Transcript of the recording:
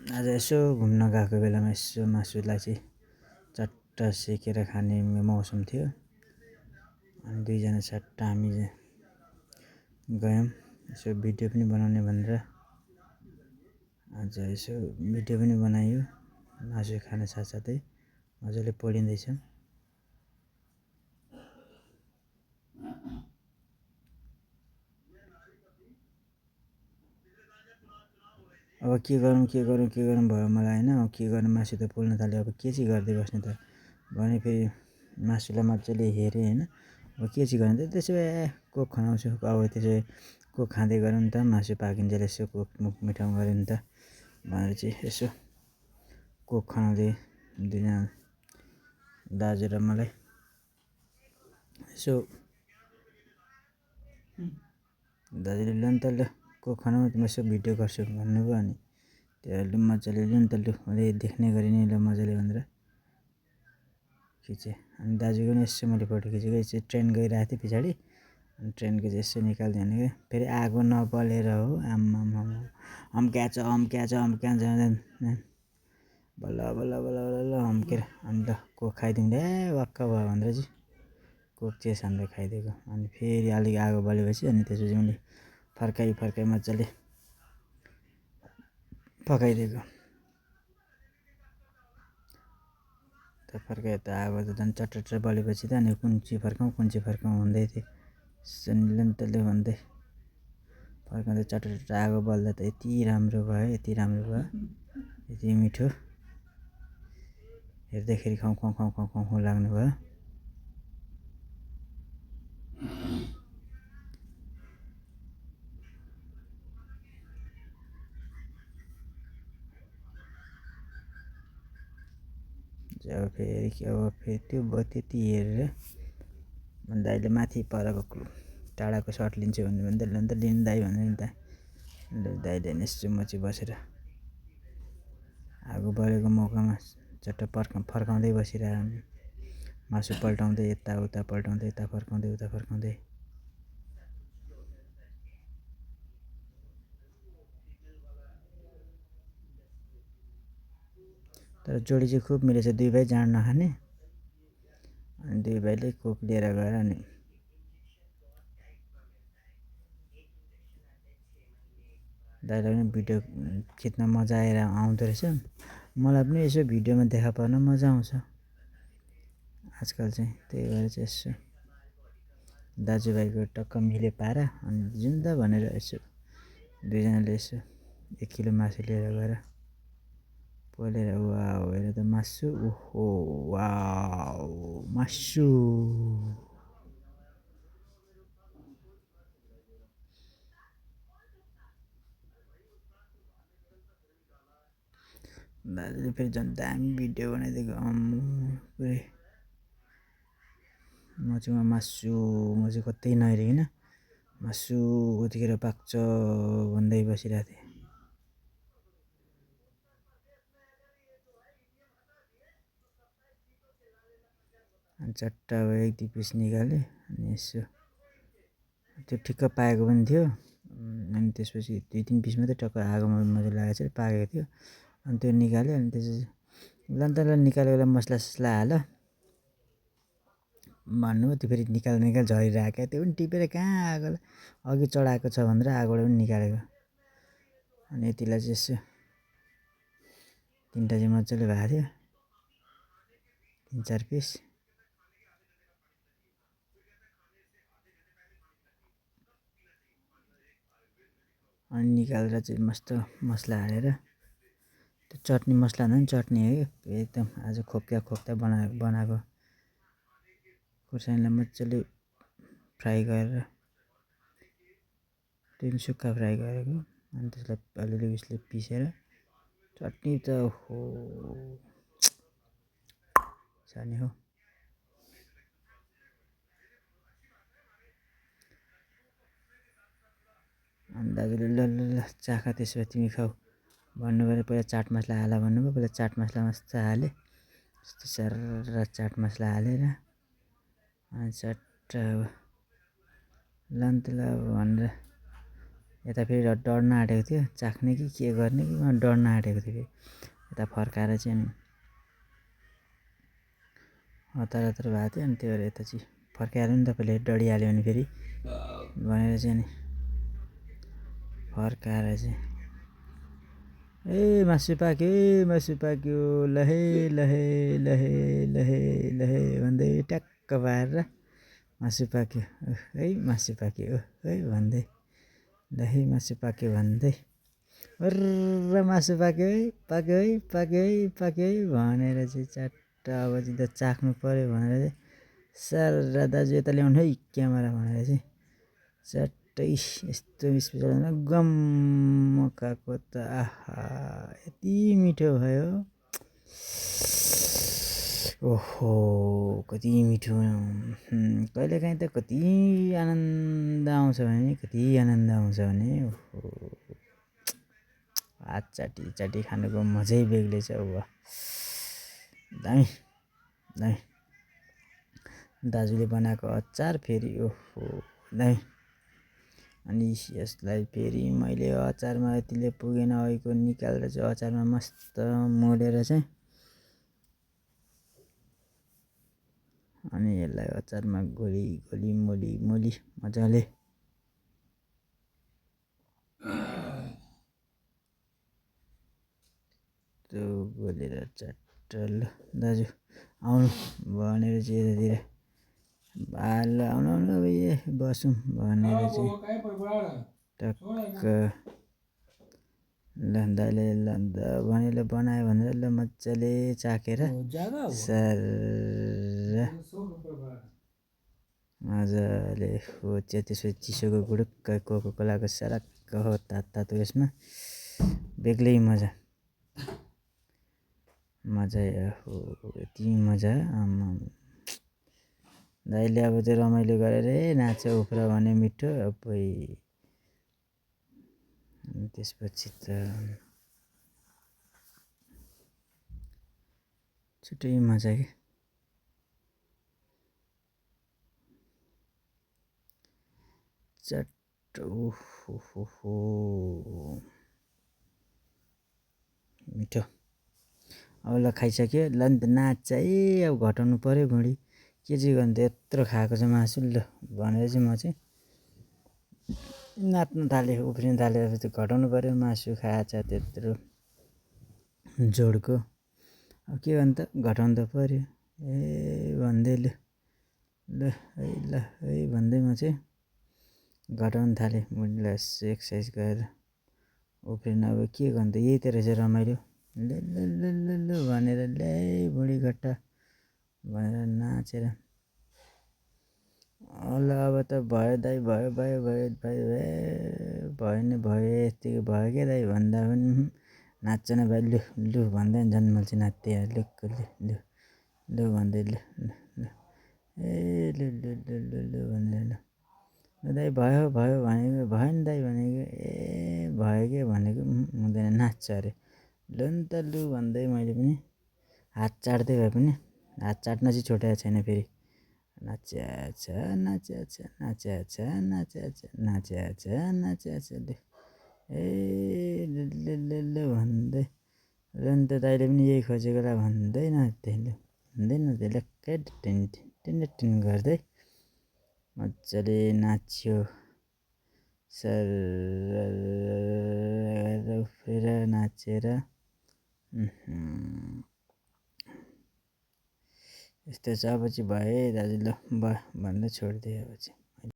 आज यसो घुम्न गएको बेलामा यसो मासुलाई चाहिँ चट्ट सेकेर खाने मौसम थियो। अनि दुईजना चट्ट हामी गयौँ यसो भिडियो पनि बनाउने भनेर। आज यसो भिडियो पनि बनायो, मासु खान साथसाथै मजाले पोलिँदैछ। अब के गरौँ भयो मलाई होइन। अब के गर्नु, मासु त पोल्न थाल्यो, अब के चाहिँ गर्दै बस्ने त भने फेरि मासुलाई मजाले हेरेँ होइन। अब के चाहिँ गर्ने त, त्यसो भए कोक खनाउँछु। अब त्यसो भए कोक खाँदै गरौँ नि त, मासु पाकिन्जेल यसो कोक मुख मिठाउँ गऱ्यो नि त भनेर चाहिँ यसो कोक खनाउँदै दुईजना दाजु र मलाई यसो दाजुले लु नि त लु कोक खनाउँ, म यसो भिडियो गर्छु भन्नुभयो। अनि त्यो मजाले लु नि त लु मैले देख्ने गरी नै ल मजाले भनेर खिचेँ। अनि दाजुको पनि यसो मैले फोटो खिचेको। यसो ट्रेन गइरहेको थियो पछाडि, अनि ट्रेनको चाहिँ यसो निकालिदियो भने फेरि आगो नबलेर हो, आम्मामा अम्क्याछ बल्ल बल्ल बल्ल बल्ल अम्केर अनि ल कोक खाइदिउँ ए वाक्क भयो भनेर चाहिँ कोक चाहिँ छानेर खाइदिएको। अनि फेरि अलिक आगो बलेपछि अनि त्यसपछि मैले फर्काइ मजाले पकाइदिएको। त फर्कायो त आगो त झन् चट्ट बलेपछि त अनि कुन चाहिँ फर्काउँ हुँदै थियो। ल नि त लु भन्दै फर्काउँदै चट्ट आगो बल्दा त यति राम्रो भयो यति मिठो, हेर्दैखेरि खाउँ लाग्नु भयो। अब फेरि त्यो भयो। त्यति हेरेर दाइले माथि परको टाढाको सर्ट लिन्छु भन्दै ल नि त लिनु दाइ भनेर नि दाइले यसो म चाहिँ बसेर आगो बलेको मौकामा चट्ट फर्काउँदै बसिरह्यो। मासु पल्टाउँदै यता फर्काउँदै तर जोडी चाहिँ खुब मिलेछ। दुई भाइ जाँड नखाने, अनि दुई भाइले कोक लिएर गएर अनि दाइलाई पनि भिडियो खिच्न मजा आउँदो रहेछ। मलाई पनि यसो भिडियोमा देखा पर्न मजा आउँछ आजकल चाहिँ। त्यही भएर चाहिँ यसो दाजुभाइको टक्क मिले पारा अनि जाउँ त भनेर यसो दुईजनाले यसो 1 किलो मासु लिएर गएर पोलेर वाउ हेर त मासु, ओहो वाउ मासु। दाजुले फेरि झन् दामी भिडियो बनाइदिएको। पुरै म चाहिँ कतै नहेरिकन मासु कतिखेर पाक्छ भन्दै बसिरहेको थिएँ। अनि चट्ट अब 1-2 पिस निकालेँ अनि यसो त्यो ठिक्क पाकेको पनि थियो। अनि त्यसपछि 2-3 पिस मात्रै टक्क आगोमा मजाले लागेको पाकेको थियो। अनि त्यो निकाल्यो। अनि त्यसपछि ल नि त ल निकालेर मसला हाल भन्नुभयो। त्यो फेरि निकाल झरिरहेको क्या, त्यो पनि टिपेर कहाँ आगोलाई अघि चढाएको छ भनेर आगोबाट पनि निकालेको। अनि यतिलाई चाहिँ यसो 3टा चाहिँ मजाले भएको थियो, 3-4 पिस। अनि निकालेर चाहिँ मस्त मसला हालेर त्यो चटनी मसला भन्दा पनि चटनी हो कि एकदम आज खोक्ता बनाएको खुर्सानीलाई मजाले फ्राई गरेर, त्यो पनि सुक्खा फ्राई गरेको। अनि त्यसलाई अलिअलि उयसले पिसेर चटनी त ओहो सानी हो। अनि दाजुले ल चाख त्यसो भए तिमी खाऊ भन्नुभयो। पहिला चाट मसला हाल भन्नुभयो। पहिला चाट मसला मस्त हालेँ, यस्तो स्यार्र चाट मसला हालेर अनि चट्ट ल नि त ल भनेर यता फेरि डढ्न आँटेको थियो, चाख्ने कि के गर्ने कि म डढ्न आँटेको थियो फेरि। यता फर्काएर चाहिँ अनि हतार हतार भएको थियो। अनि त्यही भएर यता चाहिँ फर्काइहाल्यो नि तपाईँले डढिहाल्यो भने फेरि भनेर चाहिँ अनि फर्काएर चाहिँ ए मासु पाक्यो लहे लहे लहे लहे लहे भन्दै ट्याक्क पारेर मासु पाक्यो है मासु पाक्यो है भन्दै लहे मासु पाक्यो भन्दै अर्र मासु पाक्यो है पाक्यो है पाक्यो है पाक्यो है भनेर चाहिँ चट्ट अब चाहिँ त चाख्नु पऱ्यो भनेर चाहिँ सारा दाजु यता ल्याउनु है क्यामेरा भनेर चाहिँ चट्टै यस्तो स्पेसल गम्म खाएको त आहा यति मिठो भयो ओहो कति मिठो। कहिलेकाहीँ त कति आनन्द आउँछ भने ओहो हात चाटी चाटी खानुको मजै बेग्लै छ। वाह दामी दामी दाजुले बनाएको अचार फेरि ओहो दामी। अनि यसलाई फेरि मैले अचारमा यतिले पुगेन अहिलेको निकालेर चाहिँ अचारमा मस्त मोलेर चाहिँ अनि यसलाई अचारमा गोली मोली मजाले त्यो गोलेर चट्ट ल दाजु आउनु भनेर चाहिँ यतातिर ल आउनु अब बसौँ भनेर चाहिँ टक्क ल दाइले ल भनेर बनायो भनेर ल मजाले चाखेर सर मजाले हो त्यसपछि चिसोको गुडुक्क कोकाकोलाको सरक्क हो तातो यसमा बेग्लै मजा हो यति मजा आम्मा दाइले अब चाहिँ रमाइलो गरेर नाच्यो उफ्र भने मिठो अबै त्यसपछि त छुट्टै मजा कि चट्ट ओहो मिठो। अब ल खाइसक्यो ल नि त नाच्छ है अब घटाउनु पऱ्यो भुँडी के चाहिँ गर्नु त यत्रो खाएको छ मासु ल भनेर चाहिँ म चाहिँ नाच्नु थालेँ उफ्रिनु थालेँ। अब चाहिँ घटाउनु पऱ्यो मासु खाएछ त्यत्रो जोडको अब के गर्नु त घटाउनु त पऱ्यो भन्दै ल है भन्दै म चाहिँ घटाउनु थालेँ मुडलाई एक्सर्साइज गरेर उफ्रिनु। अब के गर्नु त यही त रहेछ रमाइलो ल भनेर ल्याइ बुढी घट्टा भनेर नाचेर ल अब त भयो दाइ भयो नि भयो यतिको भयो क्या दाइ भन्दा पनि नाच्छ न भाइ लु भन्दै झन् मैले चाहिँ नाच्दै लु भन्दै ल लु भनेर ल दाइ भयो भनेको भयो नि दाइ भनेको भयो के भनेको हुँदैन नाच्छ अरे लु नि त लु भन्दै मैले पनि हात चाट्दै भए पनि हात चाट्न चाहिँ छोडेको छैन फेरि नाच्याछ ल भन्दै ल नि त दाइले पनि यही खोजेको होला भन्दै नाच्दै ल्याक्कै टिन गर्दै मजाले नाच्यो सर उफ्रेर नाचेर यस्तो छ। अब चाहिँ भयो है दाजु ल भयो भन्दै छोडिदिएँ अब चाहिँ।